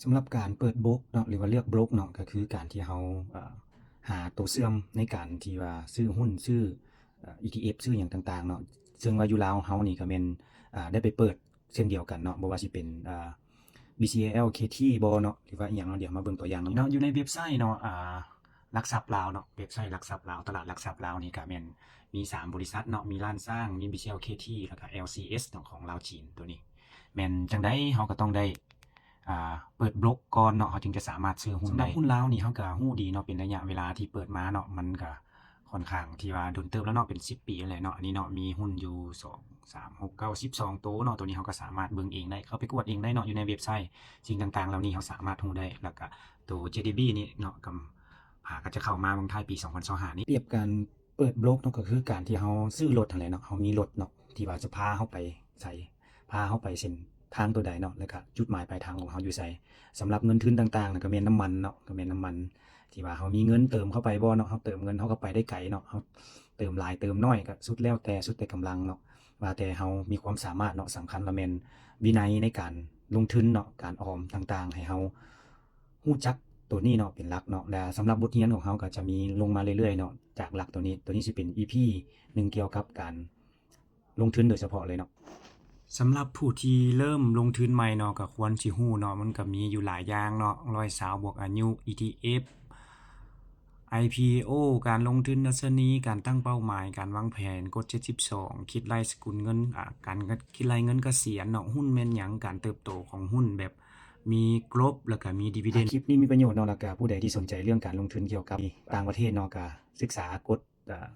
ສຳລັບການເປີດໂບຣກເນາະ ຫຼືວ່າເລືອກໂບຣກເນາະ ກໍຄືການທີ່ເຮົາ ເອີ ຫາໂຕເຊື່ອມໃນການທີ່ວ່າຊື້ຫຸ້ນ ຊື້ ເອີ ອີທີເອັຟ ຊື້ຫຍັງຕ່າງໆເນາະ. ເຊິ່ງວ່າຢູ່ລາວເຮົານີ້ກໍແມ່ນ ອາ ໄດ້ໄປເປີດເຊັ່ນດຽວກັນເນາະ ບໍ່ວ່າຊິເປັນ ອາ ບີຊີແອລ ເຄທີ ບໍເນາະ ຫຼືວ່າອີ່ຫຍັງເນາະ. ດຽວມາເບິ່ງຕົວຢ່າງນຳເນາະ. ຢູ່ໃນເວັບໄຊເນາະ ອາ ຫຼັກຊັບລາວເນາະ ເວັບໄຊຫຼັກຊັບລາວ ຕະຫຼາດຫຼັກຊັບລາວນີ້ກໍແມ່ນມີສາມບໍລິສັດເນາະ ມີລ້ານຊ້າງ ມີ ບີຊີແອລ ເຄທີ ແລ້ວກໍ ແອລຊີເອັສ ເນາະ ຂອງລາວຈີນ. ໂຕນີ້ແມ່ນຈັ່ງໃດເຮົາກໍຕ້ອງໄດ້ ອ່າ ເປີດໂບຣກກ່ອນເນາະ ເຮົາຈຶ່ງຈະສາມາດຊື້ຫຸ້ນໄດ້. ສຳລັບຫຸ້ນລາວນີ້ ເຮົາກໍຮູ້ດີເນາະ ເປັນໄລຍະເວລາທີ່ເປີດມາເນາະ ມັນກໍຄ່ອນຂ້າງທີ່ວ່າດົນເຕີບແລ້ວເນາະ ເປັນສິບປີແລ້ວເນາະ. ອັນນີ້ເນາະ ມີຫຸ້ນຢູ່ສອງ ສາມ ຫົກ ເກົ້າ ສິບສອງໂຕເນາະ. ໂຕນີ້ເຮົາກໍສາມາດເບິ່ງເອງໄດ້ ເຂົ້າໄປກວດເອງໄດ້ເນາະ ຢູ່ໃນເວັບໄຊ. ສິ່ງຕ່າງໆເຫຼົ່ານີ້ເຮົາສາມາດຮູ້ໄດ້. ແລ້ວກໍໂຕ ເຈດີບີ ນີ້ເນາະ ກໍຫາກໍຈະເຂົ້າມາເມືອງໄທປີສອງພັນຊາວຫ້ານີ້. ປຽບການເປີດໂບຣກເນາະ ກໍຄືການທີ່ເຮົາຊື້ລົດຫັ້ນແຫຼະເນາະ ເຮົາມີລົດເນາະ ທີ່ວ່າຈະພາເຮົາໄປໃສ ພາເຮົາໄປເສັ້ນທາງໂຕໃດເນາະ ແລ້ວກະຈຸດໝາຍປາຍທາງຂອງເຮົາຢູ່ໃສ. ສຳລັບເງິນທຶນຕ່າງໆ ກໍແມ່ນນ້ຳມັນເນາະ ກໍແມ່ນນ້ຳມັນ ທີ່ວ່າເຮົາມີເງິນເຕີມເຂົ້າໄປບໍ່ເນາະ ເຮົາເຕີມເງິນເຮົາກໍໄປໄດ້ໄກເນາະ ເຮົາເຕີມຫຼາຍເຕີມໜ້ອຍກໍສຸດແລ້ວແຕ່ ສຸດແຕ່ກຳລັງເນາະ ວ່າແຕ່ເຮົາມີຄວາມສາມາດເນາະ. ສຳຄັນລະແມ່ນວິໄນໃນການລົງທຶນເນາະ ການອອມຕ່າງໆ ໃຫ້ເຮົາຮູ້ຈັກໂຕນີ້ເນາະ ເປັນຫຼັກເນາະ. ແລະ ສຳລັບບົດຮຽນຂອງເຮົາກໍຈະມີລົງມາເລື້ອຍໆເນາະ ຈາກຫຼັກໂຕນີ້. ໂຕນີ້ຊິເປັນ ອີພີ ໜຶ່ງ ກ່ຽວກັບການ ລົງທຶນໂດຍສະເພາະເລີຍເນາະ. ສຳລັບຜູ້ທີ່ເລີ່ມລົງທຶນໃໝ່ເນາະ ກໍຄວນຊິຮູ້ເນາະ ມັນກໍມີຢູ່ຫຼາຍຢ່າງເນາະ ຮ້ອຍຊາວບວກອາຍຸ ອີທີເອັຟ ໄອພີໂອ ການລົງທຶນດັດຊະນີ ການຕັ້ງເປົ້າໝາຍ ການວາງແຜນ ກົດເຈັດສິບສອງ ຄິດໄລ່ສະກຸນເງິນ ອາ ການຄິດໄລ່ເງິນກະສຽນເນາະ ຫຸ້ນແມ່ນຫຍັງ ການເຕີບໂຕຂອງຫຸ້ນແບບມີ growth ແລ້ວກໍມີ dividend. ຄລິບນີ້ມີປະໂຫຍດເນາະ ແລ້ວກໍຜູ້ໃດທີ່ສົນໃຈເລື່ອງການລົງທຶນກ່ຽວກັບຕ່າງປະເທດເນາະ ກໍສຶກສາກົດ ອ່າ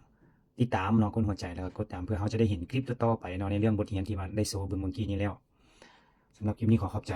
ຕິດຕາມເນາະ ກົດຫົວໃຈ ແລ້ວກໍກົດຕາມ ເພື່ອເຮົາຈະໄດ້ເຫັນຄລິບຕໍ່ໆໄປເນາະ ໃນເລື່ອງບົດຮຽນທີ່ວ່າໄດ້ໂຊເບິ່ງເມື່ອກີ້ນີ້ແລ້ວ. ສຳລັບຄລິບນີ້ຂໍຂອບໃຈ.